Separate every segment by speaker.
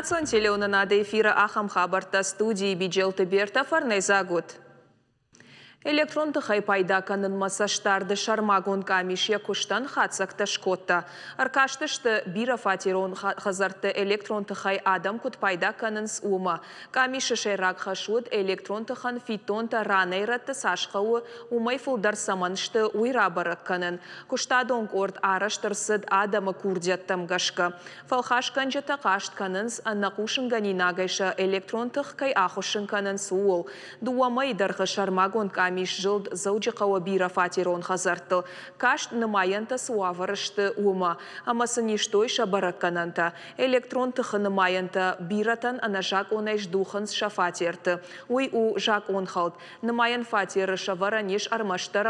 Speaker 1: Национ телеуынынады эфиры ахӕм хабӕрттӕ студийы Биджелты Бертӕ фӕрнӕйдзаг уыд. Электрон тыхӕй пайда кӕнынмӕ цӕстдарды сӕрмагонд къамис йӕ куыстӕн хатдзӕгтӕ скодта. Ӕркастысты бирӕфатерон хӕдзӕртты электрон тыхӕй адӕм куыд пайда кӕнынц, уымӕ. Къамисы сӕйраг хӕс уыд электрон тыхӕн фиддонтӕ ранӕй-рӕтты цас хъӕуы, уымӕй фылдӕр цӕмӕн сты, уый рабӕрӕг кӕнын. Куыстадон къорд арӕзт ӕрцыд адӕмы курдиӕттӕм гӕсгӕ. Фӕлхасгӕнджытӕ хъаст кӕнынц, ӕнӕхъусынгӕнинагӕй сӕ электрон тых кӕй ахуыссын кӕнынц, ууыл. Дыууӕ мӕйы дӕргъы сӕрмагонд къамис зылд Дзӕуджыхъӕуы бирӕфатерон хӕдзӕрттыл, каст нымайӕнтӕ цы уавӕры сты, уымӕ, ӕмӕ сын истой сӕ бӕрӕггӕнӕнтӕ. Электрон тыхы нымайӕнтӕ бирӕтӕн ӕнӕзакъонӕй здухынц сӕ фатерты. Уый у закъонхӕлд. Нымайӕн фатеры сӕвӕрӕн ис ӕрмӕстдӕр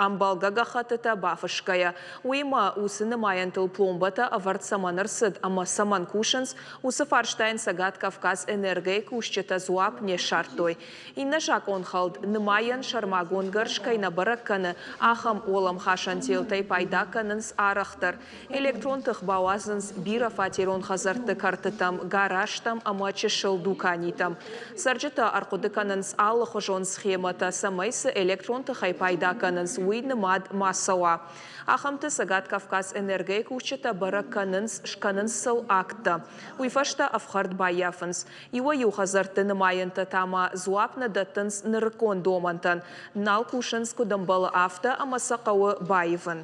Speaker 1: ӕмбӕлгӕ гӕххӕттытӕ бафысгӕйӕ. Уыимӕ уыцы нымайӕнтыл пломбӕтӕ ӕвӕрд цӕмӕн ӕрцыд ӕмӕ цӕмӕн кусынц, уыцы фарстайӕн Цӕгат Кавказ энергойы кусджытӕ дзуапп не ссардтой. Иннӕ закъонхӕлд, нымайӕн сӕрмагонд гӕрз кӕй нӕ бӕрӕг кӕны, ахӕм уӕлӕмхасӕн телтӕй пайда кӕнынц арӕхдӕр. Электрон тых бауадзынц бирӕфатерон хӕдзӕртты кӕртытӕм, гаражтӕм ӕмӕ чысыл дуканитӕм. Цӕрджытӕ ӕрхъуыды кӕнынц алыхуызон схемӕтӕ, цӕмӕй цы электрон тыхӕй пайда кӕнынц, уый нымад ма цӕуа. Ахӕмты Цӕгат Кавказ энергойы кусджытӕ бӕрӕг кӕнынц, скӕнынц сыл акттӕ. Уый фӕстӕ ӕфхӕрд баййафынц. Иуӕй-иу хӕдзӕртты нымайӕнтӕ та ма дзуапп нӕ дӕттынц нырыккон домӕнтӕн. Нал кусынц куыд ӕмбӕлы, афтӕ ӕмӕ сӕ хъӕуы баивын.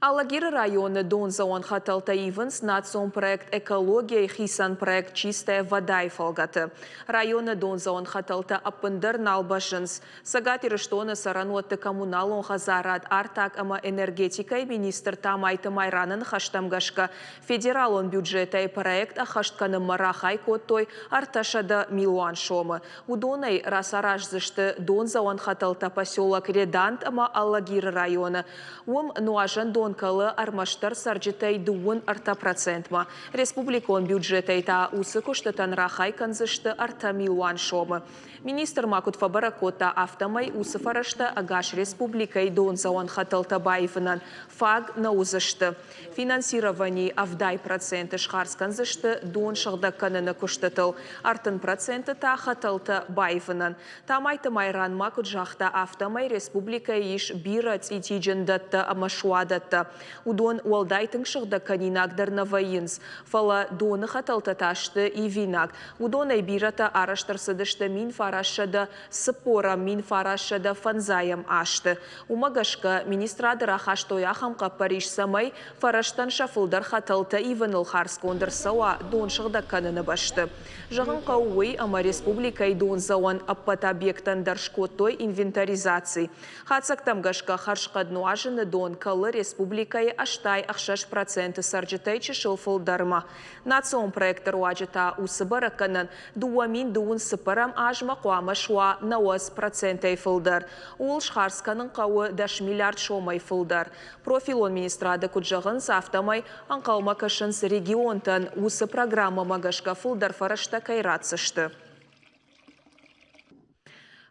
Speaker 1: Алагиры районы дондзӕуӕн хӕтӕлтӕ ивынц национ проект «Экология-йы хицӕн проект «Чистая вода»-йы фӕлгӕты. Районы дондзӕуӕн хӕтӕлтӕ ӕппындӕр нал бӕззынц. Цӕгат Ирыстоны цӕрӕнуӕтты коммуналон хӕдзарад, артаг ӕмӕ энергетикӕйы министр Тамайты Майраны ныхӕстӕм гӕсгӕ, федералон бюджетӕй проект ӕххӕст кӕнынмӕ рахай кодтой 300 милуан сомы. Уыдонӕй рацараздзысты дондзӕуӕн хӕтӕлтӕ поселок Редант ӕмӕ Алагиры районы. Уым нуазӕн дон кӕлы ӕрмӕстдӕр цӕрджытӕй 33 процентмӕ. Республикон бюджетӕй та уыцы куыстытӕн рахай кӕндзысты 3 милуан сомы. Министр ма куыд фӕбӕрӕг кодта, афтӕмӕй уыцы фӕрӕзтӕ ӕгас республикӕйы дондзӕуӕн хӕтӕлтӕ баивынӕн фаг нӕ уыдзысты. Финансированийы 70 проценты схардз кӕндзысты дон сыгъдӕг кӕныны куыстытыл, 30 проценты та хӕтӕлтӕ баивынӕн. Тамайты Майран ма куыд загъта, афтӕмӕй республикӕйы ис бирӕ цъитиджын дӕттӕ ӕмӕ суадӕттӕ. Уыдон уӕлдай тынг сыгъдӕг кӕнинаг дӕр нӕ вӕййынц, фӕлӕ доны хӕтӕлтӕ та сты ивинаг. Уыдонӕй бирӕтӕ арӕзт ӕрцыдысты 1940-ӕм, 1950-ӕм азты. Уымӕ гӕсгӕ министрады рахастой ахӕм хъӕппӕрис, цӕмӕй фӕрӕзтӕн сӕ фылдӕр хӕтӕлтӕ ивыныл хардзгонд ӕрцӕуа дон сыгъдӕг кӕныны бӕсты. Зӕгъын хъӕуы уый, ӕмӕ республикӕйы дондзӕуӕн ӕппӕт объекттӕн дӕр скодтой инвентаризаци. Хатдзӕгтӕм гӕсгӕ хӕрзхъӕд нуазыны дон кӕлы республикӕйы 86 проценты цӕрджытӕй чысыл фылдӕрмӕ. Национ проекты руаджы та уыцы бӕрӕггӕнӕн 2024 азмӕ хъуамӕ суа 90 процентӕй фылдӕр. Ууыл схардз кӕнын хъӕуы 10 миллиард сомӕй фылдӕр. Профилон министрады куыд зӕгъынц, афтӕмӕй ӕнхъӕлмӕ кӕсынц регионтӕн уыцы программӕмӕ гӕсгӕ фылдӕр фӕрӕзтӕ кӕй ратдзысты.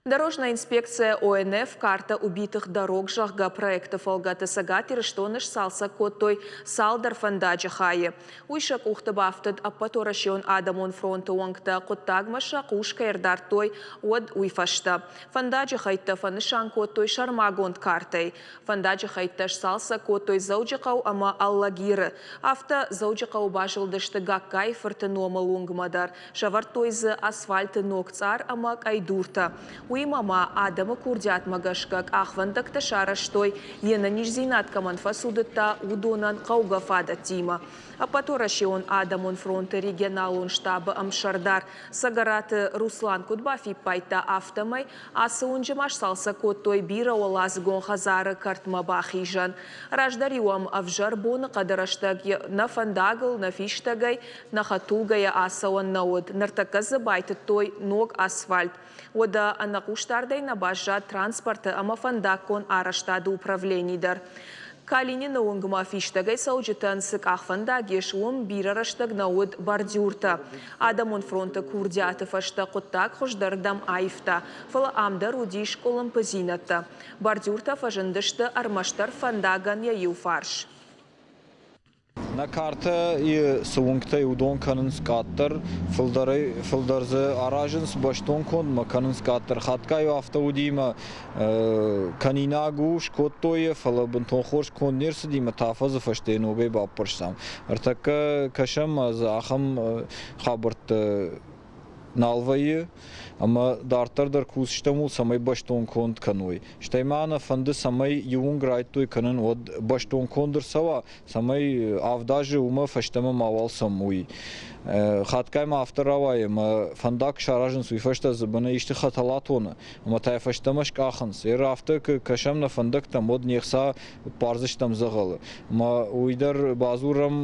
Speaker 1: Дорожная инспекция ОНФ «Карта убитых дорог», зӕгъгӕ, проекты фӕлгӕты Цӕгат Ирыстоны сцалцӕг кодтой цалдӕр фӕндаджы хайы. Уый сӕ къухты бафтыд Ӕппӕтуӕрӕсеон адӕмон фронты уӕнгтӕ хъуыддагмӕ сӕ хъус кӕй ӕрдардтой, уӕд уый фӕстӕ. Фӕндаджы хӕйттӕ фӕнысан кодтой сӕрмагонд картӕй. Фӕндаджы хӕйттӕ сцалцӕг кодтой Дзӕуджыхъӕу ӕмӕ Алагиры. Афтӕ Дзӕуджыхъӕуы базылдысты Гагкайы фырты номыл уынгмӕ дӕр. Сӕвӕрдтой дзы асфальты ног цъар ӕмӕ къӕйдуртӕ. Уыимӕ ма адӕмы курдиатмӕ гӕсгӕ къахвӕндӕгтӕ сарӕзтой, йе нӕниздзинад кӕмӕн фӕцудыдта, уыдонӕн хъӕугӕ фадӕттимӕ. Ӕппӕтуӕрӕсеон адӕмон фронты регионалон штабы ӕмсӕрдар Цӕгӕраты Руслан куыд бафиппайдта, афтӕмӕй ацы уынджы ма сцалцӕг кодтой бирӕуӕладзыгон хӕдзары кӕртмӕ бахизӕн. Раздӕр-иу ӕм ӕвзӕр боныхъӕды рӕстӕг нӕ фӕндагыл, нӕ фистӕгӕй, нӕ хӕдтулгӕйӕ ацӕуӕн нӕ уыд. Ныртӕккӕ дзы байтыдтой ног асфальт. Уӕдӕ ӕнӕхъусдардӕй нӕ баззад транспорты ӕмӕ фӕндаггон арӕзтады управлени дӕр. Калинины уынгмӕ фистӕгӕй цӕуджытӕн цы къахвӕндаг ис, уым бирӕ рӕстӕг нӕ уыд бордюртӕ. Адӕмон фронты курдиаты фӕстӕ хъуыддаг хуыздӕрдӕм аивта, фӕлӕ ам дӕр уыдис къуылымпыдзинӕдтӕ. Бордюртӕ фӕзындысты ӕрмӕстдӕр фӕндагӕн йӕ иу фарс.
Speaker 2: Нӕ картӕйы цы уынгтӕй уыдон кӕнынц къаддӕр, фылдӕрӕй фылдӕр дзы аразынц бӕстон кондмӕ кӕнынц къаддӕр. Хатгай афтӕ уыди ӕмӕ кӕнинаг у, скодтой йӕ, фӕлӕ бынтон хорз конд не рцыди ӕмӕ та афӕдзы фӕстӕ ногӕй баппӕрстам. Ӕртӕккӕ кӕсӕм ӕмӕ дзы ахӕм хабӕрттӕ нал вӕййы ӕмӕ дарддӕр дӕр кусдзыстӕм ууыл, цӕмӕй бӕстон конд кӕной. Стӕй ма нӕ фӕнды, цӕмӕй иу уынг райдтой кӕнын, уӕд бӕстон конд ӕрцӕуа, цӕмӕй авдазы уымӕ фӕстӕмӕ мауал цӕм, уый. Хатгай ма афтӕ рауайы, ӕмӕ фӕндаг саразынц, уый фӕстӕ дзы быны исты хӕтӕл атоны, ӕмӕ та йӕ фӕстӕмӕ скъахынц. Ер афтӕ куы кӕсӕм нӕ фӕндӕгтӕм, уӕд не хца ппардзыстӕм дзӕгъӕлы. Ӕмӕ уый дӕр бадзурӕм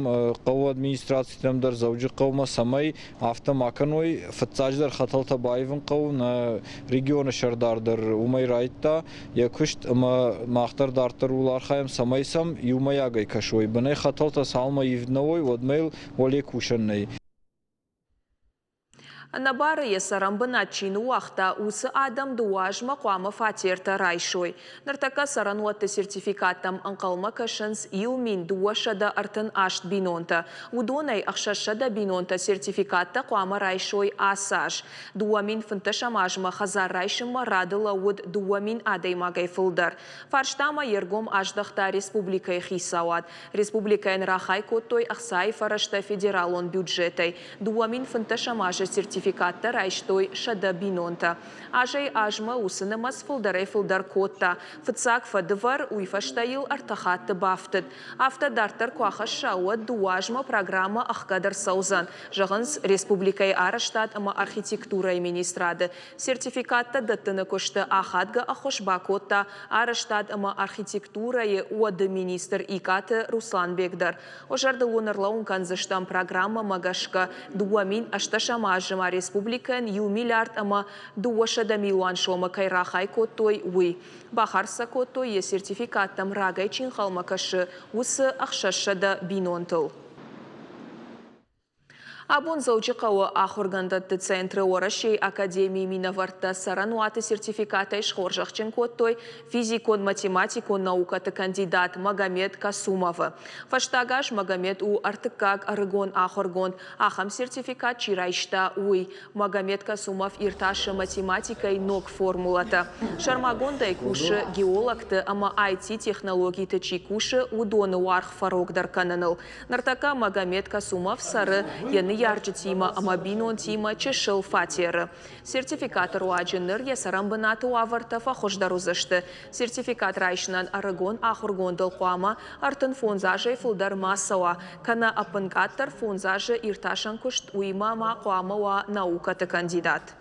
Speaker 2: хъӕуы администрацитӕм дӕр Дзӕуджыхъӕумӕ, цӕмӕй афтӕ ма кӕной. Фыццаджыдӕр хӕтӕлтӕ баивын хъӕуы, нӕ регионы сӕрдар дӕр уымӕй райдыдта йӕ куыст ӕмӕ мах дӕр дарддӕр ууыл архайӕм, цӕмӕй сӕм иумӕйагӕй кӕсой. Бынӕй хӕтӕлтӕ цалынмӕ ивд нӕ уой, уӕдмӕ йыл уӕле кусӕн нӕй.
Speaker 1: Ӕнӕбары йӕ цӕрӕнбынат чи ныууагъта, уыцы адӕм дыууӕ азмӕ хъуамӕ фатертӕ райсой. Ныртӕккӕ цӕрӕнуӕтты сертификаттӕм ӕнхъӕлмӕ кӕсынц 1238 бинонтӕ. Уыдонӕй 600 бинонтӕ сертификаттӕ хъуамӕ райсой ацы аз. 2015 азмӕ хӕдзар райсынмӕ рады лӕууыд 2000 адӕймагӕй фылдӕр. Фарстамӕ йе ргом аздӕхта республикӕйы хицауад. Республикӕйӕн рахай кодтой ӕхцайы фӕрӕзтӕ федералон бюджетӕй. 2015 азы сертификаттӕ райстой 100 бинонтӕ. Азӕй-азмӕ уыцы нымӕц фылдӕрӕй-фылдӕр кодта. Фыццаг фӕдывӕр, уый фӕстӕ йыл ӕртӕ хатты бафтыд. Афтӕ дарддӕр куы ахӕсса, уӕд дыууӕ азмӕ программӕ ӕхгӕд ӕрцӕудзӕн, зӕгъынц республикӕйы арӕзтад ӕмӕ архитектурӕйы министрады. Сертификаттӕ дӕттыны куысты ахадгӕ ӕххуыс бакодта арӕзтад ӕмӕ архитектурӕйы уӕды министр Икъаты Русланбег дӕр. Уӕ зӕрдыл уын ӕрлӕууын кӕндзыстӕм программӕмӕ гӕсгӕ 2018 азы ма республикӕйӕн иу миллиард ӕмӕ 200 милуан сомы кӕй рахай кодтой, уый. Бахардз сӕ кодтой, йӕ сертификаттӕм рагӕй чи нхъӕлмӕ кӕсы, уыцы 600 бинонтыл. Абон Дзӕуджыхъӕуы ахуыргӕндӕтты центры Уӕрӕсейы академийы минӕвӕрттӕ цӕрӕнуаты сертификатӕй схорзӕхджын кодтой физикон-математикон наукӕты кандидат Магомед Касумовы. Фӕстаг аз Магомед у ӕртыккаг ӕрыгон ахуыргонд, ахӕм сертификат чи райста, уый. Магомед Касумов иртасы математикӕйы ног формулӕтӕ. Сӕрмагондӕй кусы геологты ӕмӕ IT-технологиты чи кусы, уыдоны уаргъ фӕрогдӕр кӕныныл. Ныртӕккӕ Магомед Касумов цӕры йӕ ныййарджытимӕ ӕмӕ бинонтимӕ чысыл фатеры. Сертификаты руаджы ныр йӕ цӕрӕнбынаты уавӕртӕ фӕхуыздӕр уыдзысты. Сертификат райсынӕн ӕрыгон ахуыргондыл хъуамӕ 35 азӕй фылдӕр ма цӕуа, кӕнӕ ӕппынкъаддӕр фондз азы иртасӕн куыст, уыимӕ ма хъуамӕ уа наукӕты кандидат.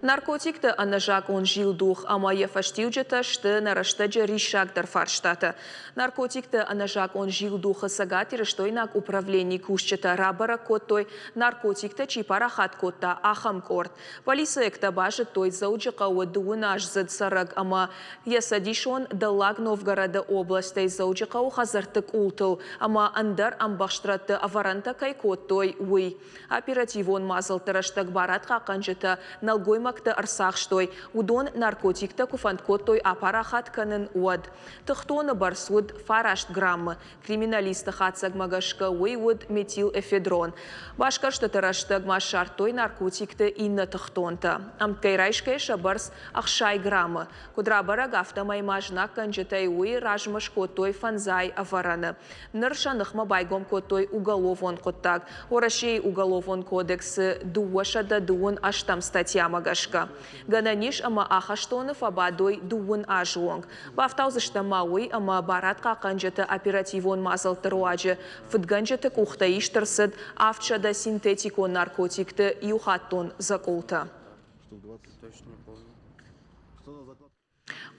Speaker 1: Наркотикты ӕнӕзакъон зилдух ӕмӕ йӕ фӕстиуджытӕ сты нӕ рӕстӕджы риссагдӕр фарстатӕ. Наркотикты ӕнӕзакъон зилдухы цӕгатирыстойнаг управленийы кусджытӕ рабӕрӕг кодтой, наркотиктӕ чи парахат кодта, ахӕм къорд. Полицейӕгтӕ базыдтой Дзӕуджыхъӕуы дыууыназдзыд цӕрӕг ӕмӕ йӕ цӕдисон Дӕллаг Новгороды областӕй Дзӕуджыхъӕуы хӕдзӕртты къултыл ӕмӕ ӕндӕр ӕмбӕхстрӕтты ӕвӕрӕнтӕ кӕй кодтой, уый. Оперативон мадзӕлтты рӕстӕг барадхъахъхъӕнджытӕ нӕлгоймӕгты ӕрцахстой, уыдон наркотиктӕ куы фӕнд кодтой апарахат кӕнын, уӕд. Тыхтоны бӕрц уыд фараст граммы. Криминалисты хатдзӕгмӕ гӕсгӕ уый уыд метилэфедрон. Басгӕрстыты рӕстӕг ма ссардтой наркотикты иннӕ тыхтонтӕ. Ӕмткӕй райсгӕйӕ сӕ бӕрц 60 граммы. Куыд рабӕрӕг, афтӕмӕй ма знаггӕнджытӕй уый размӕ скодтой фӕндзай ӕвӕрӕны. Ныр сӕ ныхмӕ байгом кодтой уголовон хъуыддаг Уӕрӕсейы Уголовон кодексы 228 статьямӕ гӕсгӕ. Гӕнӕн ис ӕмӕ ахӕстоны фӕбадой дыууын азы онг. Бафтаудзыстӕм ма уый, ӕмӕ барадхъахъхъӕнджыты оперативон мадзӕлтты руаджы фыдгӕнджыты къухтӕ ист ӕрцыд 700 синтетикон наркотикты иухаттон дзӕкъултӕ.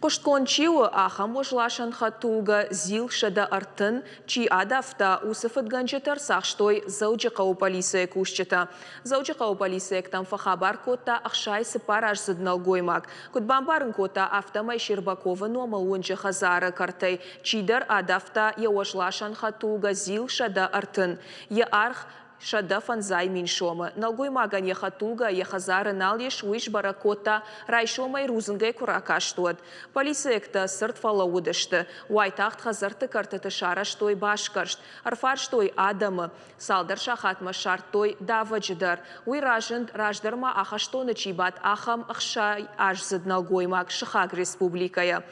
Speaker 1: Хъуыстгонд чи у, ахӕм уӕзласӕн хӕдтулгӕ ЗИЛ 130 чи адавта, уыцы фыдгӕнджыты ӕрцахстой Дзӕуджыхъӕуы полицӕйы кусджытӕ. Дзӕуджыхъӕуы полицейӕгтӕм фӕхабар кодта 64-аздзыд нӕлгоймаг. Куыд бамбарын кодта, афтӕмӕй Щербаковы номыл уынджы хӕдзары кӕртӕй чидӕр адавта йӕ уӕзласӕн хӕдтулгӕ ЗИЛ 130. Йӕ аргъ. 150 000 сомы. Нӕлгоймагӕн йӕ хӕдтулгӕ йӕ хӕдзары нал ис, уый сбӕрӕг кодта, райсомӕй рудзынгӕй куы ракаст, уӕд. Полицейӕгтӕ цырд фӕлӕууыдысты. Уайтагъд хӕдзӕртты кӕртыты сарӕзтой басгӕрст. Ӕрфарстой адӕмы. Цалдӕр сахатмӕ ссардтой давӕджы дӕр. Уый разынд, раздӕр ма ахӕстоны чи бадт, ахӕм 60-аздзыд нӕлгоймаг сыхаг республикӕйӕ.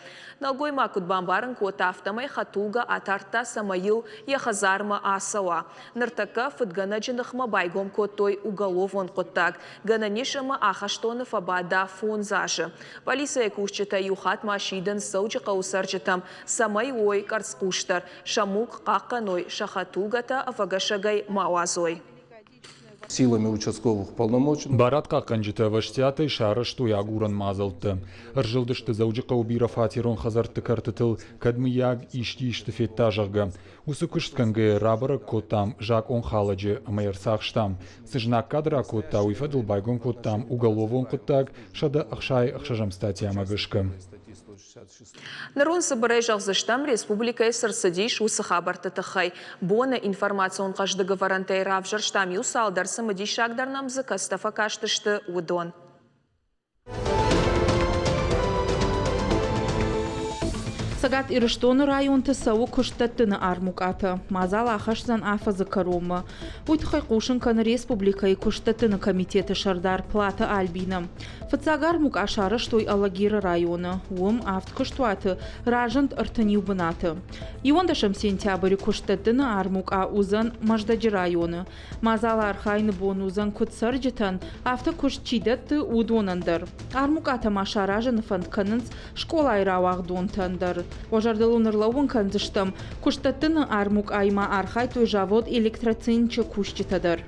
Speaker 1: Нӕлгоймаг куыд бамбарын кодта, афтӕмӕй хӕдтулгӕ атардта, цӕмӕй йыл йӕ хӕдзармӕ ацӕуа. Ныртӕккӕ фыдгӕнӕджы ныхмӕ байгом кодтой уголовон хъуыддаг. Гӕнӕн ис ӕмӕ ахӕстоны фӕбада фондз азы. Пъӕлицӕйы кусджытӕ иу хатт ма сидынц Дзӕуджыхъӕуы цӕрджытӕм, цӕмӕй уой къӕрцхъусдӕр, сӕ мулк хъахъхъӕной, сӕ хӕдтулгӕтӕ ӕвӕгӕсӕгӕй ма уадзой.
Speaker 3: Силами участковых уполномоченных.
Speaker 4: Барадхъахъхъӕнджытӕ ӕвӕстиатӕй сарӕзтой агурӕн мадзӕлттӕ. Ӕрзылдысты Дзӕуджыхъӕуы бирӕфатерон хӕдзӕртты кӕртытыл, кӕд мыййаг исчи исты федта, зӕгъгӕ. Уыцы куыст кӕнгӕйӕ рабӕрӕг кодтам закъонхалӕджы ӕмӕ йӕ ӕрцахстам. Цы знаггад ракодта, уый фӕдыл байгом кодтам уголовон хъуыддаг 166-ӕм статьямӕ гӕсгӕ.
Speaker 1: Ныр уын цыбырӕй зӕгъдзыстӕм, республикӕйы цы рцыдис, уыцы хабӕртты тыххӕй. Боны информацион хъӕздыг ӕвӕрӕнтӕй равзӕрстам иу цалдӕр, цымыдисагдӕр нӕм дзы кӕцытӕ фӕкастысты, уыдон.
Speaker 5: Цӕгат Ирыстоны районты цӕуы куыстдӕттыны армукъатӕ. Мадзал ахӕсдзӕн афӕдзы кӕронмӕ. Уый тыххӕй хъусын кӕны республикӕйы куыстдӕттыны комитеты сӕрдар Платы Альбинӕ. Фыццаг армукъа сарӕзтой Алагиры районы. Уым авд куыстуаты разынд 31 бынаты. 11 сентябры куыстдӕттыны армукъа уыдзӕн Мӕздӕджы районы. Мадзалы архайыны бон уыдзӕн куыд цӕрджытӕн, афтӕ куыст чи дӕтты, уыдонӕн дӕр. Армукъатӕ ма саразыны фӕнд кӕнынц скъолайы рауагъдонтӕн дӕр. Уӕ зӕрдыл уын ӕрлӕууын кӕндзыстӕм, куыстдӕттыны армукъайы ма архайдтой завод «Электроцинчы» кусджытӕ дӕр.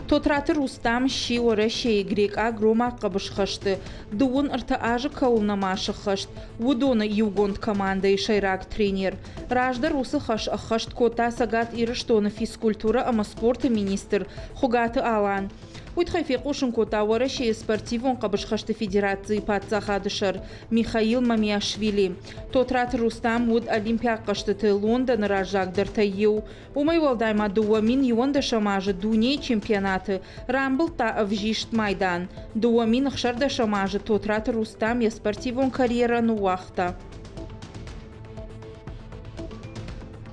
Speaker 5: Тотраты Рустам сси Уӕрӕсейы грекъаг-ромаг хъӕбысхӕсты 33 азы кӕуыл нӕма сыххӕст, уыдоны иугонд командӕйы сӕйраг тренер. Раздӕр уыцы хӕс ӕххӕст кодта Цӕгат Ирыстоны физкультурӕ ӕмӕ спорты министр Хуыгаты Алан. Уый тыххӕй фехъусын кодта Уӕрӕсейы спортивон хъӕбысхӕсты федерацийы паддзахады сӕр Михаил Мамиашвили. Тотраты Рустам уыд Олимпиаг хъӕзтыты Лондоны раззагдӕртӕй иу. Уымӕй уӕлдай ма 2011 азы дунейы чемпионаты рамбылдта ӕвзист майдан. 2016 азы Тотраты Рустам йӕ спортивон карьерӕ ныууагъта.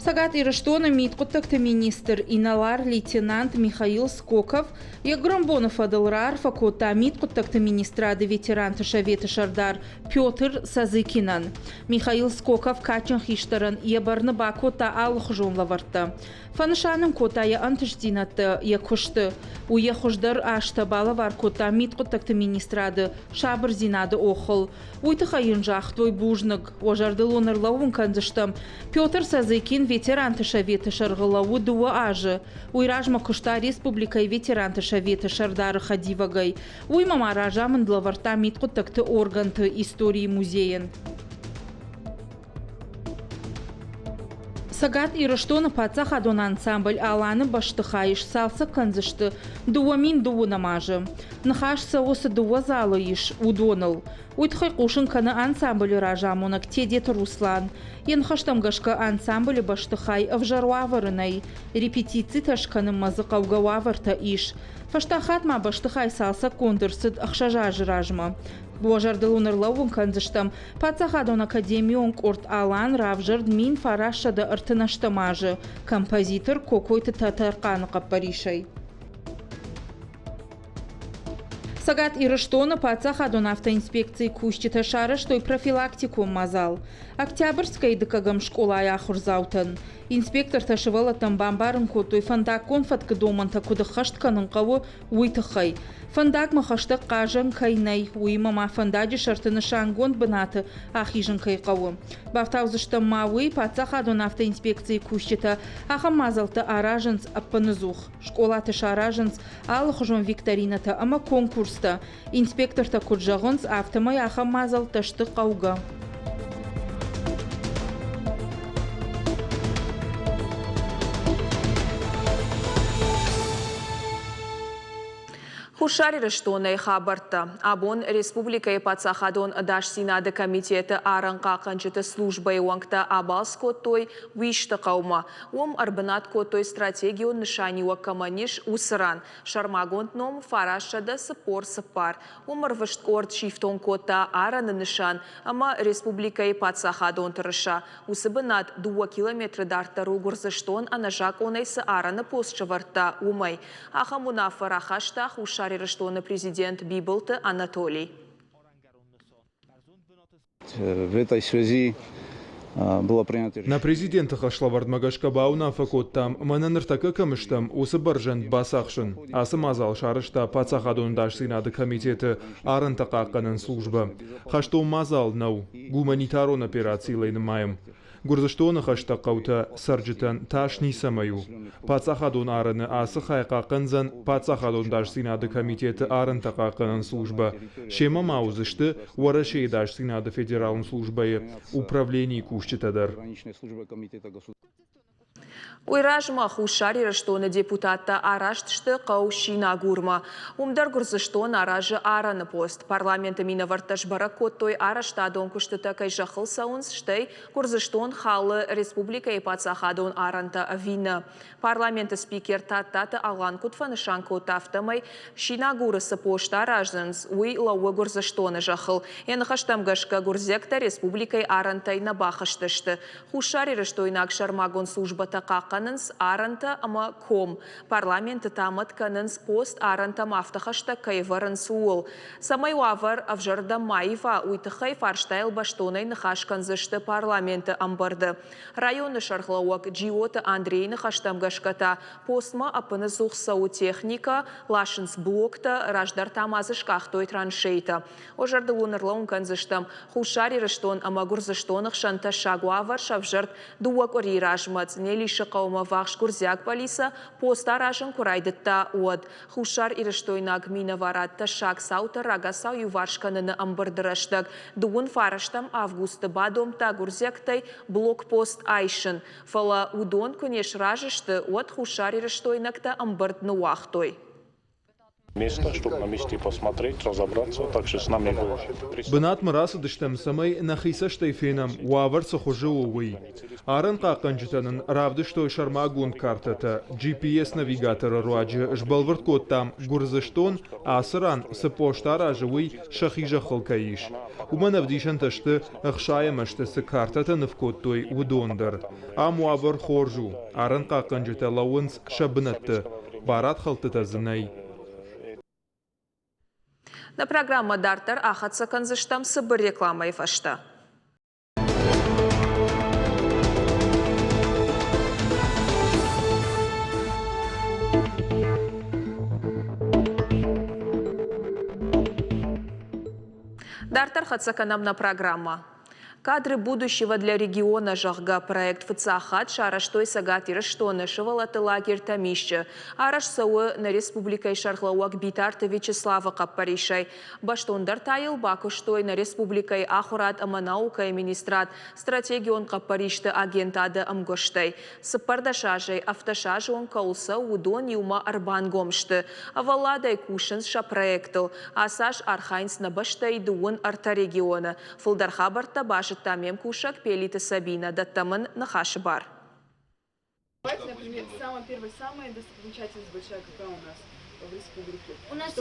Speaker 5: Цӕгат Ирыстоны мидхъуыддӕгты министр инӕлар-лейтенант Михаил Скоков йӕ гуырӕнбоны фӕдыл раарфӕ кодта мидхъуыддӕгты министрады ветеранты советы сӕрдар Петр Сазыкинӕн. Михаил Скоков кадджын хистӕрӕн йӕ бӕрны бакодта алыхуызон лӕвӕрттӕ. Фӕнысан ын кодта йӕ ӕнтыстдзинӕдтӕ йӕ куысты. Уый йӕ хуыздӕр азтӕ балӕвар кодта мидхъуыддӕгты министрады сабырдзинады охыл. Уый тыххӕй йын загътой бузныг. Уӕ зӕрдыл уын ӕрлӕууын кӕндзыстӕм, Петр Сазыкин ветеранты советы сӕргъы лӕууы дыууӕ азы. Уый размӕ куыста республикӕйы ветеранты советы сӕрдары хӕдивӕгӕй. Уыимӕ ма разамынд лӕвӕрдта мидхъуыддӕгты органты историйы музейӕн. Цӕгат Ирыстоны паддзахадон ансамбль «Аланы» бӕстыхайы сцалцӕг кӕндзысты 2012 азы. Ныхас цӕуы цы дыууӕ залы ис, уыдоныл. Уый тыххӕй хъусын кӕны ансамблы разамонӕг Тедеты Руслан. Йӕ ныхӕстӕм гӕсгӕ ансамблы бӕстыхай ӕвзӕр уавӕры нӕй. Репетицитӕ скӕнынмӕ дзы хъӕугӕ уавӕртӕ ис. Фӕстаг хатт ма бӕстыхай цалцӕггонд ӕрцыд ӕхсӕз азы размӕ. Уӕ зӕрдыл уын ӕрлӕууын кӕндзыстӕм, паддзахадон академион къорд «Алан» равзӕрд 1938 азы композитор Кокойты Тӕтӕрхъаны хъӕппӕрисӕй. Цӕгат Ирыстоны паддзахадон автоинспекцийы кусджытӕ сарӕзтой профилактикон мадзал Октябрьскӕйы дыккӕгӕм скъолайы ахуырдзаутӕн. Инспектортӕ сывӕллӕттӕн бамбарын кодтой, фӕндаггон фӕткы домӕнтӕ куыд ӕххӕст кӕнын хъӕуы, уый тыххӕй. Фӕндагмӕ хӕстӕг хъазӕн кӕй нӕй, уыимӕ ма фӕндаджы сӕрты нысангонд бынаты ахизын кӕй хъӕуы. Бафтаудзыстӕм ма уый, паддзахадон автоинспекцийы кусджытӕ ахӕм мадзӕлттӕ аразынц ӕппыныдзух. Скъолаты саразынц алыхуызон викторинӕтӕ ӕмӕ конкурстӕ. Инспектортӕ куыд зӕгъынц, афтӕмӕй ахӕм мадзӕлттӕ сты хъӕугӕ.
Speaker 1: Хуссар Ирыстонӕй хабӕрттӕ. Абон республикӕйы паддзахадон ӕдасдзинады комитеты арӕнхъахъхъӕнджыты службӕйы уӕнгтӕ абалц кодтой Уисты хъӕумӕ. Уым ӕрбынат кодтой стратегион нысаниуӕг кӕмӕн ис, уыцы ран. Сӕрмагонд ном 944. Уым ӕрвыст къорд сифтонг кодта арӕны нысан ӕмӕ республикӕйы паддзахадон тырыса. Уыцы бынат дыууӕ километры дарддӕр у Гуырдзыстон ӕнӕзакъонӕй цы арӕны пост сӕвӕрдта, уымӕй. Ахӕм уынаффӕ рахаста Хуссар Ирыстоны президент Бибылты Анатолий.
Speaker 6: В этой связи было принято
Speaker 7: Нӕ президенты хӕслӕвӕрдмӕ гӕсгӕ бауынаффӕ кодтам, мӕнӕ ныртӕккӕ кӕм стӕм, уыцы бӕрзӕнд бацахсын. Ацы мадзал сарӕзта Паддзахадон ӕдасдзинады комитеты арӕнтӕ хъахъхъӕнӕн службӕ. Хӕстон мадзал нӕу, гуманитарон операцийыл ӕй нымайӕм. Гуырдзыстоны хӕстӕг хъӕутӕ цӕрджытӕн тас ницӕмӕй у. Паддзахадон арӕны ацы хай хъахъхъӕндзӕн Паддзахадон ӕдасдзинады комитеты арӕнтӕ хъахъхъӕнӕн службӕ. Семӕ ма уыдзысты Уӕрӕсейы ӕдасдзинады федералон службӕйы управленийы кусджытӕ дӕр.
Speaker 1: Уый размӕ Хуссар Ирыстоны депутаттӕ араст сты хъӕу Синагурмӕ. Уым дӕр Гуырдзыстон аразы арӕны пост. Парламенты минӕвӕрттӕ сбӕрӕг кодтой, арӕзтадон куыстытӕ кӕй зӕххыл цӕуынц, стӕй Гуырдзыстон халы республикӕйы паддзахадон арӕнтӕ ӕви нӕ. Парламенты спикер Тадтаты Алан куыд фӕнысан кодта, афтӕмӕй Синагуры цы пост аразынц, уый лӕууы Гуырдзыстоны зӕххыл. Йӕ ныхӕстӕм гӕсгӕ гуырдзиӕгтӕ республикӕйы арӕнтӕй нӕ бахызтысты. Хуссарирыстойнаг сӕрмагонд службӕтӕ хъахъхъӕнынц арӕнтӕ ӕмӕ ком. Парламенты та мӕт кӕнынц, пост арӕнтӕм афтӕ хӕстӕг кӕй ӕвӕрынц, ууыл. Цӕмӕй уавӕр ӕвзӕрдӕм ма ива, уый тыххӕй фарстайыл бӕстонӕй ныхас кӕндзысты парламенты ӕмбырды. Районы сӕргълӕууӕг Джиоты Андрейы ныхӕстӕм гӕсгӕ та постмӕ ӕппыныдзух цӕуы техникӕ, ласынц блоктӕ, раздӕр та ма дзы скъахтой траншейтӕ. Уӕ зӕрдыл уын ӕрлӕууын кӕндзыстӕм, Хуссар Ирыстон ӕмӕ Гуырдзыстоны хсӕн тӕссаг уавӕр сӕвзӕрд дыууӕ къуырийы размӕ Цънелисы хъӕумӕ ввахс гуырдзиаг пъӕлицӕ пост аразын куы райдыдта, уӕд. Хуссар Ирыстойнаг минӕварад тӕссаг цаутӕ рагацау иуварс кӕныны ӕмбырды рӕстӕг дыууын фарӕстӕм августы бадомдта гуырдзиӕгтӕй блокпост айсын, фӕлӕ уыдон куы не сразы сты, уӕд хуссарирыстойнӕгтӕ ӕмбырд ныууагътой.
Speaker 8: Место, чтобы на месте посмотреть, разобраться, также с нами был.
Speaker 7: Бынатмӕ рацыдыстӕм, цӕмӕй нӕхи цӕстӕй фенӕм, уавӕр цы хуызы у, уый. Арӕнхъахъхъӕнджытӕ нын равдыстой сӕрмагонд картӕтӕ, GPS-навигаторы руаджы сбӕлвырд кодтам, Гуырдзыстон ацы ран цы пост аразы, уый сӕхи зӕххыл кӕй ис. Уымӕн ӕвдисӕнтӕ сты, ӕхсайӕм ӕзты цы картӕтӕ ныв кодтой, уыдон дӕр. Ам уавӕр хорз у, арӕнхъахъхъӕнджытӕ лӕууынц сӕ бынӕтты, барадхӕлдтытӕ дзы нӕй.
Speaker 1: Нӕ программӕ дарддӕр ахӕццӕ кӕндзыстӕм цыбыр рекламӕйы фӕстӕ. Дарддӕр хӕццӕ кӕнӕм нӕ программӕ. Кадры будущего для региона, зӕгъгӕ, проект фыццаг хатт сарӕзтой Цӕгат Ирыстоны сывӕллӕтты лагерь Тӕмисчъы. Арӕзт цӕуы нӕ республикӕйы сӕргълӕууӕг Битарты Вячеславы хъӕппӕрисӕй. Бӕстондӕр та йыл бакуыстой нӕ республикӕйы ахуырад ӕмӕ наукӕйы министрад, стратегион хъӕппӕристы агентады ӕмгуыстӕй. 14 азӕй ӕвддӕсазон кӕуыл цӕуы, уыдон иумӕ ӕрбангом сты. Ӕвӕлладӕй кусынц сӕ проектыл. Ацы аз архайынц нӕ бӕстӕйы дыууын ӕртӕ регионы. Фылдӕр хабӕрттӕ базыдта ме мкусӕг Пелиты Сабинӕ, дӕттӕм ын ныхасы бар.
Speaker 9: Например, самая первая, самая достопримечательность большая какая у нас в республике?
Speaker 10: У нас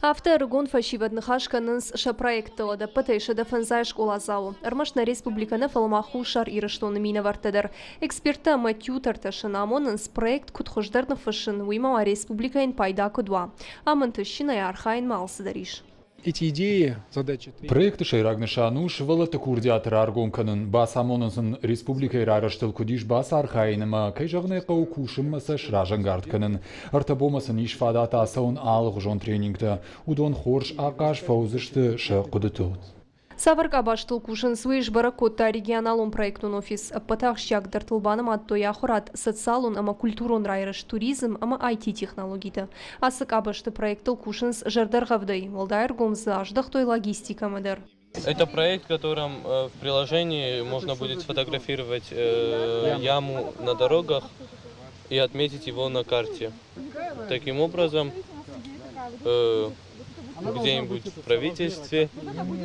Speaker 11: Афтӕ ӕрыгон фӕсивӕд ныхас кӕнынц сӕ проекттыл ӕдӕппӕтӕй 150 скъоладзауы. Ӕрмӕст нӕ республикӕ нӕ, фӕлӕ ма Хуссар Ирыстоны минӕвӕрттӕ дӕр. Эксперттӕ ӕмӕ тьютортӕ сын амонынц, проект куыд хуыздӕр ныффыссын, уыимӕ ма республикӕйӕн пайда куыд уа. Ам ӕнтыстджынӕй архайынмӕ алцыдӕр ис.
Speaker 12: Эти идеи, задачи.
Speaker 4: Проекты сӕйраг нысан у сывӕллӕтты курдиат раргом кӕнын, бацамонын сын республикӕйы райрӕзтыл куыд ис бацархайын ӕмӕ, кӕй зӕгъын ӕй хъӕуы, кусынмӕ сӕ сразӕнгард кӕнын. Ӕртӕ бонмӕ сын ис фадат ацӕуын алыгъуызон тренингтӕ. Уыдон хорз ахъаз фӕуыдзысты сӕ хъуыдытыл.
Speaker 11: Цавӕр къабӕзтыл кусынц, уый сбӕрӕг кодта регионалон проектон офис. Ӕппӕты ахсджиагдӕртыл банымадтой ахуырад, социалон ӕмӕ культурон райрӕзт, туризм ӕмӕ IT-технологитӕ. Ацы къабӕзты проекттыл кусынц зӕрдӕргъӕвдӕй, уӕлдай ӕргом дзы аздӕхтой логистикӕмӕ дӕр.
Speaker 13: Это проект, в котором в приложении можно будет сфотографировать яму на дорогах. и отметить его на карте. Таким образом, э, где-нибудь в правительстве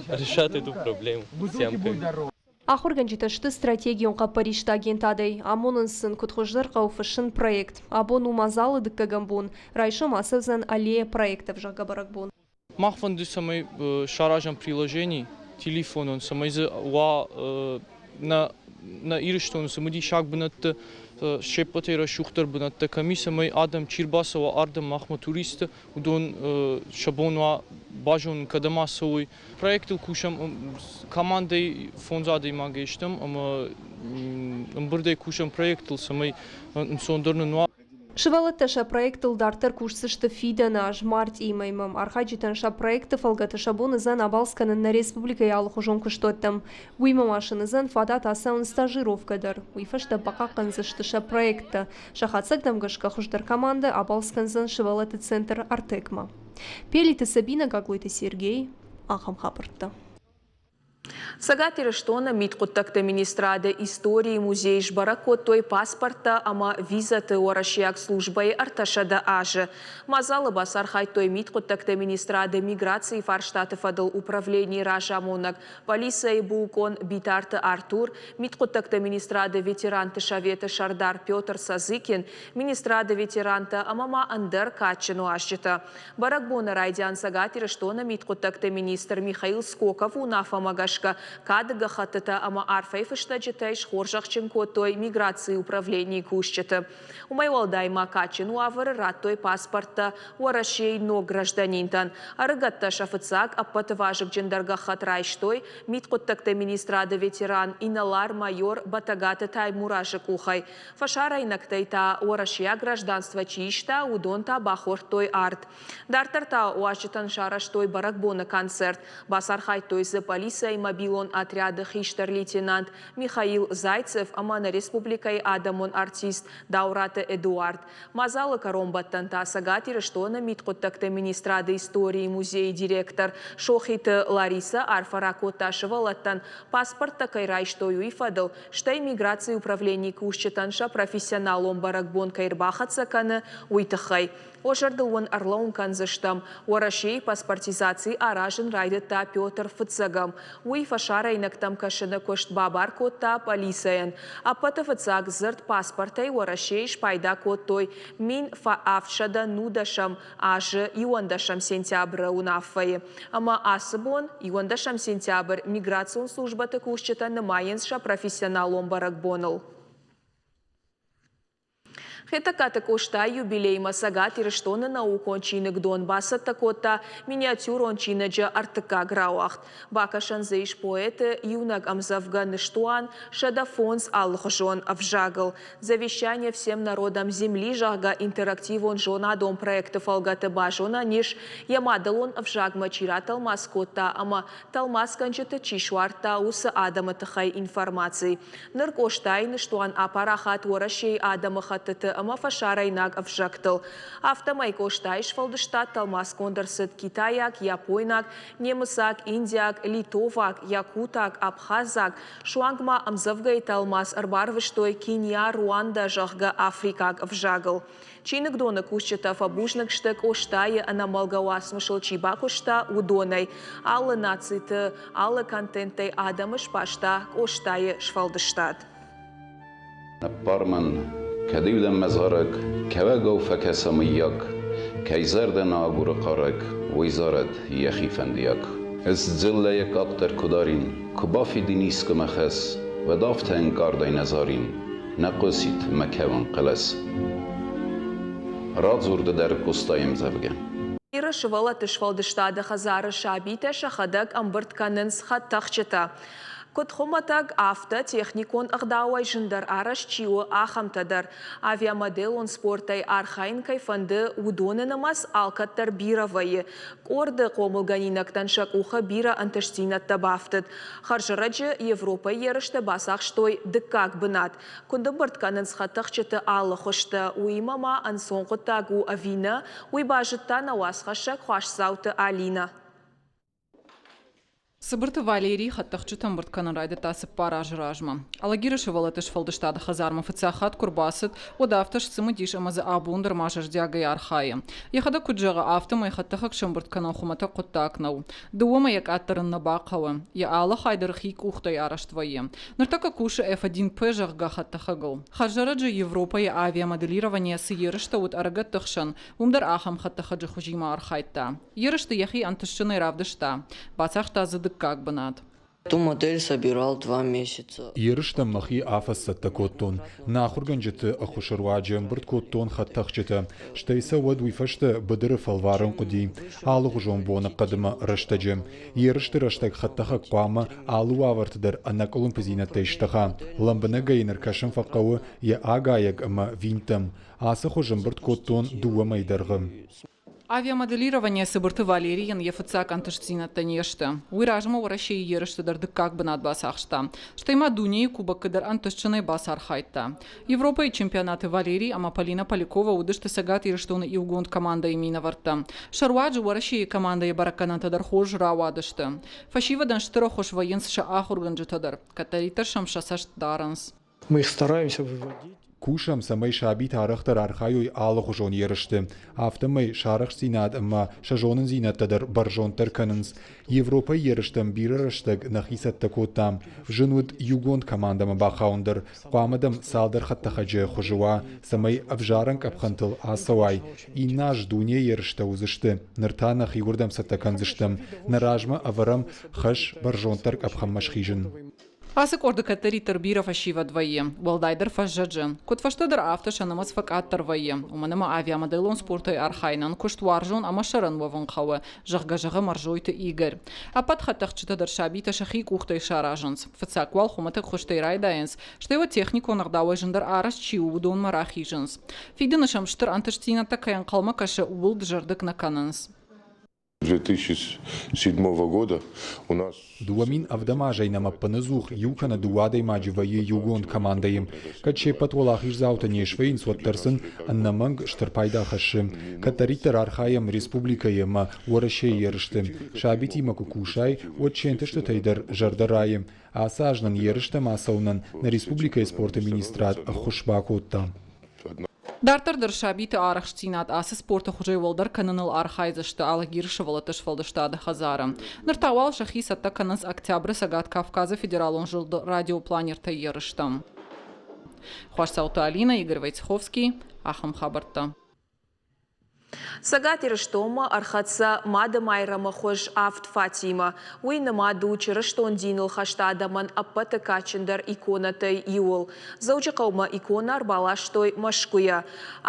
Speaker 13: решат эту проблему с ямками.
Speaker 11: Ахуыргӕнджытӕ сты стратегион хъӕппӕристы агентадӕй, амонынц сын, куыд хуыздӕр хъӕуы фыссын проект. Абон у мадзалы дыккӕгӕм бон, райсом ацӕудзӕн аллея проектов, зӕгъгӕ бӕрӕгбон.
Speaker 13: Мах фӕнды, цӕмӕй саразӕм приложени телефонон, цӕмӕй дзы уа нӕ нӕ Ирыстоны цымыдисаг бынӕтты се ппӕтӕй рӕсугъддӕр бынӕттӕ кӕм и, цӕмӕй адӕм чи рбацӕуа ардӕм махмӕ туристты, уыдон сӕ бон уа базонын, кӕдӕм ацӕуой. Проектыл кусӕм командӕйы фондз адӕймагӕй стӕм ӕмӕ ӕмбырдӕй кусӕм проектыл, цӕмӕй ӕнцондӕр нын уа.
Speaker 11: Сывӕллӕттӕ сӕ проектыл дарддӕр кусдзысты фидӕны аз мартъийы мӕймӕ. Архайджытӕн сӕ проекты фӕлгӕты сӕ бон уыдзӕн абалц кӕнын нӕ республикӕйы алыхуызон куыстуӕттӕм. Уыимӕ ма сын уыдзӕн фадат ацӕуын стажировкӕ дӕр. Уый фӕстӕ бахъахъхъӕндзысты сӕ проекттӕ. Сӕ хатдзӕгтӕм гӕсгӕ хуыздӕр командӕ абалц кӕндзӕн сывӕллӕтты центр Артек-мӕ. Пелиты Сабинӕ, Гаглойты Сергей, ахӕм хабӕрттӕ.
Speaker 1: Цӕгат Ирыстоны мидхъуыддӕгты министрады историйы музейы сбӕрӕг кодтой паспорттӕ ӕмӕ визӕты уӕрӕсейаг службӕйы 300 азы. Мадзалы бацархайдтой мидхъуыддӕгты министрады миграцийы фарстаты фӕдыл управленийы разамонӕг, полицӕйы булкъон Битарты Артур, мидхъуыддӕгты министрады ветеранты советы сӕрдар Петр Сазыкин, министрады ветерантӕ ӕмӕ ма ӕндӕр кадджын уазджытӕ. Бӕрӕгбоны райдиан Цӕгат Ирыстоны мидхъуыддӕгты министр Михаил Скоков уынаффӕмӕ гӕсгӕ кады гӕххӕттытӕ ӕмӕ арфӕйы фыстӕджытӕй схорзӕхджын кодтой миграцийы управленийы кусджыты. Уымӕй уӕлдай ма кадджын уавӕры радтой паспорттӕ Уӕрӕсейы ног гражданинтӕн. Ӕрыгӕттӕ сӕ фыццаг ӕппӕты вазыгджындӕр гӕххӕтт райстой мидхъуыддӕгты министрады ветеран инӕлар-майор Бӕтӕгаты Таймуразы къухӕй. Фӕсарӕйнӕгтӕй та уӕрӕсейаг гражданство чи иста, уыдон та бахордтой ард. Дарддӕр та уазджытӕн сарӕзтой бӕрӕгбоны концерт. Бацархайдтой дзы полицӕйы мобилон отряды хистӕр лейтенант Михаил Зайцев ӕмӕ нӕ республикӕйы адӕмон артист Даураты Эдуард. Мадзалы кӕронбӕттӕн та Цӕгат Ирыстоны мидхъуыддӕгты министрады историйы музейы директор Сохиты Ларисӕ арфӕ ракодта сывӕллӕттӕн, паспорттӕ кӕй райстой, уый фӕдыл, стӕй миграцийы управленийы кусджытӕн сӕ профессионалон бӕрӕгбон кӕй ӕрбахӕццӕ кӕны, уый тыххӕй. Уӕ зӕрдыл уын ӕрлӕууын кӕндзыстӕм, Уӕрӕсейы паспортизаци аразын райдыдта Петр Фыццӕгӕм. Уый фӕсарӕйнӕгтӕм кӕсыны куыст бабар кодта полицӕйӕн. Ӕппӕты фыццаг дзырд паспортӕй Уӕрӕсейы спайда кодтой 1710 азы иуӕндӕсӕм сентябры уынаффӕйы. Ӕмӕ ацы бон, иуӕндӕсӕм сентябрь, миграцион службӕты кусджытӕ нымайынц сӕ профессионалон бӕрӕгбоныл. Хетӕгкаты Къостайы юбилеймӕ Цӕгат Ирыстоны наукон чиныгдон бацӕттӕ кодта миниатюрон чиныджы ӕртыккаг рауагъд. Бакӕсӕн дзы ис поэты иунӕг ӕмдзӕвгӕ «Ныстуан» 105 алыхуызон ӕвзагыл. «Завещание всем народам Земли», зӕгъгӕ, интерактивон зонадон проекты фӕлгӕты базонӕн ис, йӕ мадӕлон ӕвзагмӕ чи ратӕлмац кодта ӕмӕ тӕлмацгӕнджыты чи суардта, уыцы адӕмы тыххӕй информаци. Ныр Къостайы ныстуан апарахат Уӕрӕсейы адӕмыхӕттыты ӕмӕ фӕсарӕйнаг ӕвзӕгтыл. Афтӕмӕй Къостайы сфӕлдыстад тӕлмацгонд ӕрцыд китайаг, япойнаг, немыцаг, индиаг, литоваг, якутаг, абхазаг, суанг ма ӕмдзӕвгӕйы тӕлмац ӕрбарвыстой Кенья, Руандӕ, зӕгъгӕ, африкаг ӕвзагыл. Чиныгдоны кусджытӕ фӕбузныг сты Къостайы ӕнӕмӕлгӕ уацмысыл чи бакуыста, уыдонӕй. Алы нациты, алы контенттӕй адӕмы сбаста Къостайы сфӕлдыстад.
Speaker 6: Ныббар мын, кӕд-иу дӕм мӕ зарӕг Кӕуӕгау фӕкӕса мыййаг, Кӕй зӕрдӕ нӕ агуры хъарӕг, Уый зарӕд йӕхи фӕндиаг. Ӕз дзыллӕйӕ къаддӕр куы дарин, Куы бафидин искуы мӕ хӕс, Уӕд афтӕ ӕнкъардӕй нӕ зарин, Нӕ хъуысид мӕ кӕуын хъӕлӕс. Радзур ды дӕр Къостайы ӕмдзӕвгӕ.
Speaker 1: Иры сывӕллӕтты сфӕлдыстады хӕдзары сабитӕ сӕхӕдӕг ӕмбырд кӕнынц хӕдтӕхджытӕ. Куыд хуымӕтӕг, афтӕ техникон ӕгъдауӕй зындӕр арӕзт чи у, ахӕмтӕ дӕр. Авиамоделон спортӕй архайын кӕй фӕнды, уыдоны нымӕц алкӕддӕр бирӕ вӕййы. Къорды хъомылгӕнинӕгтӕн сӕ къухы бирӕ ӕнтыстдзинӕдтӕ бафтыд. Хӕрзӕрӕджы Европӕйы ерысты бацахстой дыккаг бынат. Куыд ӕмбырд кӕнынц хӕдтӕхджыты алы хуызтӕ, уыимӕ ма ӕнцон хъуыддаг у ӕви нӕ, уый базыдта нӕ уацхӕссӕг Хуасдзауты Алинӕ.
Speaker 10: Цыбырты Валерий хӕдтӕхджыты ӕмбырд кӕнын райдыдта цыппар азы размӕ. Алагиры сывӕллӕтты сфӕлдыстады хӕдзармӕ фыццаг хатт куы рбацыд, уӕд афтӕ сцымыдис ӕмӕ дзы абон дӕр ма зӕрдиагӕй архайы. Йӕхӕдӕг куыд зӕгъы, афтӕмӕй хӕдтӕхӕг сӕмбырд кӕнын хуымӕтӕг хъуыддаг нӕу. Дыууӕмӕ йӕ къаддӕр ын нӕ бахъӕуы. Йӕ алы хай дӕр хи къухтӕй арӕзт вӕййы. Ныртӕккӕ кусы F1P, зӕгъгӕ, хӕдтӕхӕгыл. Хӕрзӕрӕджы Европӕйы авиамоделированийӕ цы ерыстӕ уыд ӕрыгӕтты хсӕн, уым дӕр ахӕм хӕдтӕхӕджы хуызимӕ архайдта. Ерысты йӕхи ӕнтыстджынӕй равдыста, бацахста дзы дыккаг бынат.
Speaker 14: Эту модель собирал два месяца.
Speaker 4: Ерыстӕм мӕхи афӕдз цӕттӕ кодтон. Нӕ ахуыргӕнджыты ӕххуысы руаджы ӕмбырд кодтон хӕдтӕхджытӕ, стӕй сӕ уӕд уый фӕстӕ быдыры фӕлварын хъуыди алыгъуызон боныхъӕдмӕ рӕстӕджы. Ерысты рӕстӕг хӕдтӕхӕг хъуамӕ алы уавӕрты дӕр ӕнӕкъуылымпыдзинӕдтӕй стӕха. Лӕмбынӕгӕй йын ӕркӕсын фӕхъӕуы йӕ агайӕг ӕмӕ винттӕм. Ацы хуыз ӕмбырд кодтон дыууӕ мӕйы дӕргъы.
Speaker 10: Авиамоделирование Цыбырты Валерийӕн йӕ фыццаг ӕнтыстдзинӕдтӕ не сты. Уый размӕ Уӕрӕсейы ерысты дӕр дыккаг бынат бацахста. Стӕй ма дунейы кубокы дӕр ӕнтыстджынӕй бацархайдта. Европӕйы чемпионаты Валерий ӕмӕ Полина Полякова уыдысты Цӕгат Ирыстоны иугонд командӕйы минӕвӕрттӕ. Сӕ руаджы Уӕрӕсейы командӕйы бӕрӕггӕнӕнтӕ дӕр хорз рауадысты. Фӕсивӕдӕн стыр ӕххуыс вӕййынц сӕ ахуыргӕнджытӕ дӕр. Кӕддӕриддӕр сӕм сӕ цӕст дарынц.
Speaker 12: Мы их стараемся выводить.
Speaker 4: Кусӕм, цӕмӕй сабитӕ арӕхдӕр архайой алыгъуызон ерысты. Афтӕмӕй сӕ арӕхстдзинад ӕмӕ сӕ зонындзинӕдтӕ дӕр бӕрзонддӕр кӕнынц. Европӕйы ерыстӕм бирӕ рӕстӕг нӕхи цӕттӕ кодтам. Зын уыд иугонд командӕмӕ бахауын дӕр. Хъуамӕ дӕм цалдӕр хӕдтӕхӕджы хуызы уа, цӕмӕй ӕвзарӕн къӕпхӕнтыл ацӕуай. Иннӕ аз дунейы ерыстӕ уыдзысты, ныр та нӕхи уырдӕм цӕттӕ кӕндзыстӕм. Нӕ размӕ ӕвӕрӕм хӕс бӕрзонддӕр къӕпхӕнмӕ схизын.
Speaker 10: Ацы къорды кӕддӕриддӕр бирӕ фӕсивӕд вӕййы, уӕлдайдӕр фӕззӕджы. Куыд фӕстӕдӕр, афтӕ сӕ нымӕц фӕкъаддӕр вӕййы, уымӕн ӕмӕ авиамоделон спортӕй архайынӕн куыстуарзон ӕмӕ сӕрӕн уӕвын хъӕуы, зӕгъгӕ, зӕгъы Мӕрзойты Игорь. Ӕппӕт хӕдтӕхджытӕ дӕр сабитӕ сӕхи къухтӕй саразынц. Фыццаг уал хуымӕтӕг хуызтӕй райдайынц, стӕй уӕд техникон ӕгъдауӕй зындӕр арӕзт чи у, уыдонмӕ рахизынц. Фидыны сӕм стыр ӕнтыстдзинӕдтӕ кӕй ӕнхъӕлмӕ кӕсы, ууыл дызӕрдыг нӕ кӕнынц.
Speaker 15: 2007 года у нас
Speaker 4: 2007 азӕй нӕм ӕппынӕдзух иу кӕнӕ дыууӕ адӕймаджы вӕййы иугонд командӕйы. Кӕд се ппӕт уӕлахиздзаутӕ не свӕййынц, уӕддӕр сын ӕнӕмӕнг стыр пайда хӕссы. Кӕддӕриддӕр архайӕм республикӕйы ӕмӕ Уӕрӕсейы ерысты. Сабитимӕ куы кусай, уӕд се нтыстытӕй дӕр зӕрдӕ райы. Ацы аз нын ерыстӕм ацӕуынӕн нӕ республикӕйы спорты министрад ӕххуыс бакодта.
Speaker 10: Дарддӕр дӕр сабиты арӕхстдзинад ацы спорты хуызӕй уӕлдӕр кӕныныл архайдзысты Алагиры сывӕллӕтты сфӕлдыстады хӕдзары. Ныр та уал сӕхи цӕттӕ кӕнынц октябры Цӕгат Кавказы федералон зылды радиопланертӕй ерыстӕм. Хуасцауты Алинӕ, Игорь Войцеховский, ахӕм хабӕрттӕ.
Speaker 1: Цӕгат Ирыстонмӕ ӕрхӕццӕ Мады Майрӕмы хуыз авд фатимӕ. Уый нымад у чырыстон диныл хӕст адӕмӕн ӕппӕты кадджындӕр иконӕтӕй иуыл. Дзӕуджыхъӕумӕ иконӕ ӕрбаластой Мӕскуыйӕ.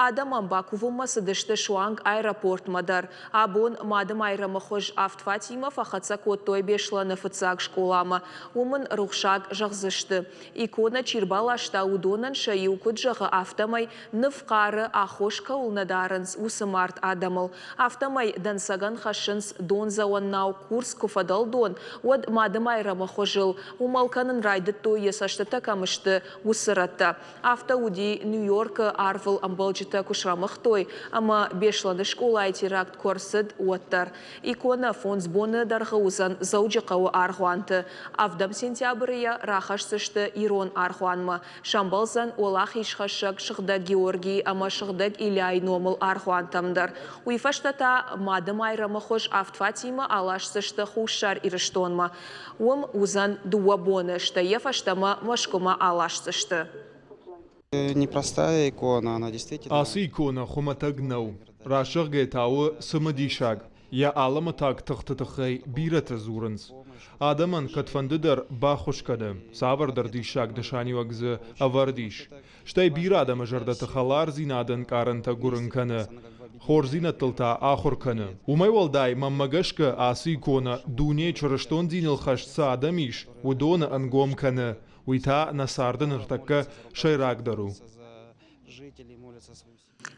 Speaker 1: Адӕмӕн бакувынмӕ цыдысты суанг аэропортмӕ дӕр. Абон Мады Майрӕмы хуыз авд фатимӕ фӕхӕццӕ кодтой Беслӕны фыццаг скъоламӕ. Уым ын рухсаг зӕгъдзысты. Иконӕ чи рбаласта, уыдонӕн сӕ иу куыд зӕгъы, афтӕмӕй ныв хъары, аххос кӕуыл нӕ дарынц, уыцы мард адӕмыл. Афтӕмӕй дӕнцӕгӕн хӕссынц дондзӕуӕн нау Курск куы фӕдӕлдон, уӕд Мадымайрӕмы хуызыл уымӕл кӕнын райдыдтой, йӕ цӕстытӕ кӕм сты, уыцы рӕттӕ. Афтӕ уыди, Нью-Йоркы арвыл ӕмбӕлджытӕ куы срӕмыгътой ӕмӕ Беслӕны скъолайы теракт куы ӕрцыд, уӕд дӕр. Иконӕ фондз боны дӕргъы уыдзӕн Дзӕуджыхъӕуы аргъуанты. Ӕвдӕм сентябры йӕ рахӕсдзысты ирон аргъуанмӕ. Сӕмбӕлдзӕн Уӕлахизхӕссӕг Сыгъдӕг Георгийы ӕмӕ Сыгъдӕг Ильяйы номыл аргъуантӕм дӕр. Уый фӕстӕ та Мады Майрӕмы хуыз авд фатимӕ аласдзысты Хуссар Ирыстонмӕ. Уым уыдзӕн дыууӕ боны, стӕй йӕ фӕстӕмӕ Мӕскуымӕ аласдзысты.
Speaker 16: Непростая икона, она действительно...
Speaker 7: Ацы иконӕ хуымӕтӕг нӕу. Рӕсугъдгӕ та у цымыдисаг. Йӕ алӕмӕтаг тыхты тыххӕй бирӕтӕ дзурынц. Адӕмӕн кӕдфӕндыдӕр баххуыс кӕны, цавӕрдӕр диссаг нысаниуӕг дзы ӕвӕрд ис. Стӕй бирӕ адӕмы зӕрдӕты хӕлардзинады ӕнкъарӕнтӕ гуырын кӕны, хорздзинӕдтыл та ахуыр кӕны. Уымӕй уӕлдай, мӕнмӕ гӕсгӕ, ацы иконӕ дунейы чырыстон диныл хӕст цы адӕм ис, уыдоны ӕнгом кӕны, уый та нӕ царды ныртӕккӕ сӕйрагдӕр у.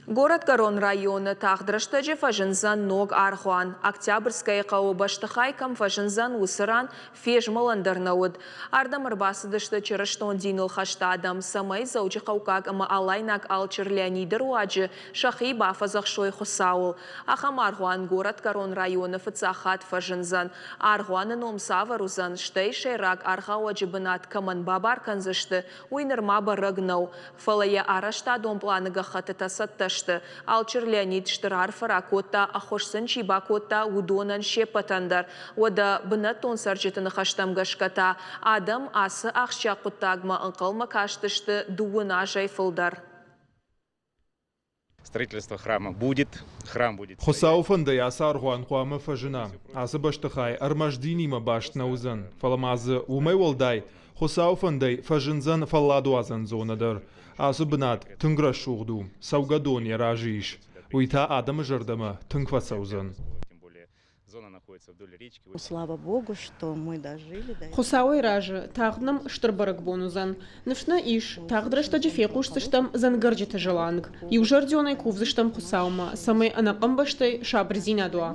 Speaker 1: Горӕтгӕрон районы тагъд рӕстӕджы фӕзындзӕн ног аргъуан. Октябрьскӕйы хъӕуы бӕстыхай кӕм фӕзындзӕн, уыцы ран фезмӕлӕн дӕр нӕ уыд. Ардӕм ӕрбацыдысты чырыстон диныл хӕст адӕм, цӕмӕй Дзӕуджыхъӕуккаг ӕмӕ Алайнаг алчыр Леониды руаджы сӕхи бафӕдзӕхсой Хуыцауыл. Ахӕм аргъуан Горӕтгӕрон районы фыццаг хатт фӕзындзӕн. Аргъуаны ном цавӕр уыдзӕн, стӕй сӕйраг аргъауӕджы бынат кӕмӕн бабар кӕндзысты, уый нырма бӕрӕг нӕу. Фӕлӕ йӕ арӕзтадон пъланы гӕххӕттытӕ цӕттӕ сты. Алчыр Леонид стыр арфӕ ракодта, ӕххуыс сын чи бакодта, уыдонӕн се ппӕтӕн дӕр. Уӕдӕ бынӕттон цӕрджыты ныхӕстӕм гӕсгӕ та адӕм ацы ахсджиаг хъуыддагмӕ ӕнхъӕлмӕ кастысты дыууын азӕй фылдӕр.
Speaker 16: Строительство храма будет, храм будет.
Speaker 7: Хуыцауы фӕндӕй ацы аргъуан хъуамӕ фӕзына. Ацы бӕстыхай ӕрмӕст динимӕ баст нӕ уыдзӕн, фӕлӕ ма дзы уымӕй уӕлдай Хуыцауы фӕндӕй фӕзындзӕн фӕлладуадзӕн зонӕ дӕр. Ацы бынат тынг рӕсугъд у, цӕугӕдон йӕ разы ис. Уый та адӕмы зӕрдӕмӕ тынг фӕцӕудзӕн.
Speaker 17: Слава Богу, что мы дожили до
Speaker 18: Хуыцауӕй разы, тагъд нӕм стыр бӕрӕгбон уыдзӕн. Ныфс нӕ ис, тагъд рӕстӕджы фехъусдзыстӕм дзӕнгӕрджыты зыланг. Иузӕрдионӕй кувдзыстӕм Хуыцаумӕ, цӕмӕй ӕнӕхъӕн бӕстӕй сабырдзинад уа.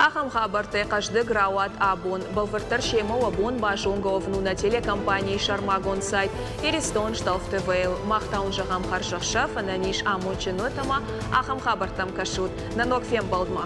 Speaker 1: Ахӕм хабӕрттӕй хъӕздыг рауад абон. Бӕлвырддӕр семӕ уӕ бон базонгӕ уӕвын у нӕ телекомпанийы сӕрмагонд сайт Иристон Шталф ТВ-йыл. Мах та уын зӕгъӕм хӕрзӕхсӕв, ӕнӕниз, амондджын уӕт ӕмӕ ахӕм хабӕрттӕм кӕсут. Нӕ ног фембӕлдмӕ!